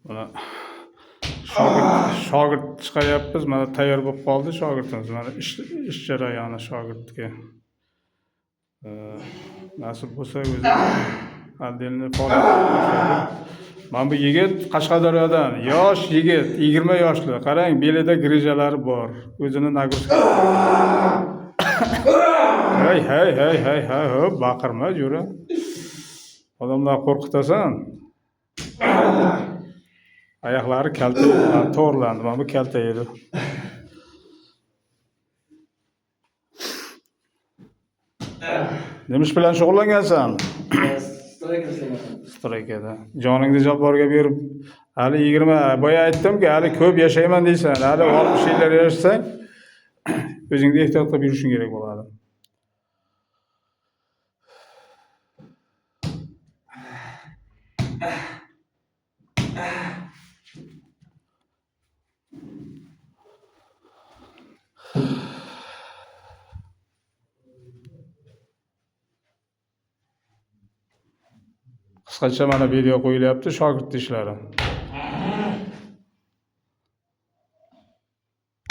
Mana shogird chiqaryapmiz. Mana tayyor bo'lib qoldi shogirdimiz. Mana ish jarayoni shogirdga. Nasib bo'lsa o'zi отдельный faoliyat boshlaydi. Mana bu yigit Qashqadaryodan, yosh yigit, 20 yoshli. Qarang, belida grijalari bor. O'zini нагрузка. Hey, hey, hey, hey, hey, hop, baqirma, jo'ra. Odamlar qo'rqitasan. Oyoqlari kalta edi, to'g'rilandi. Mana bu kalta edi. Nima ish bilan shug'ullangansan? Стройка ishlagan. Стройка da. Joningni Jabborga berib, hali 20, boya aytdimki, hali ko'p yashayman deysan, hali 60 yillar yashasang, o'zingni ehtiyot qilib yurishing kerak bo'ladi. Qisqacha mana video qo'yilyapti shogird ishlari.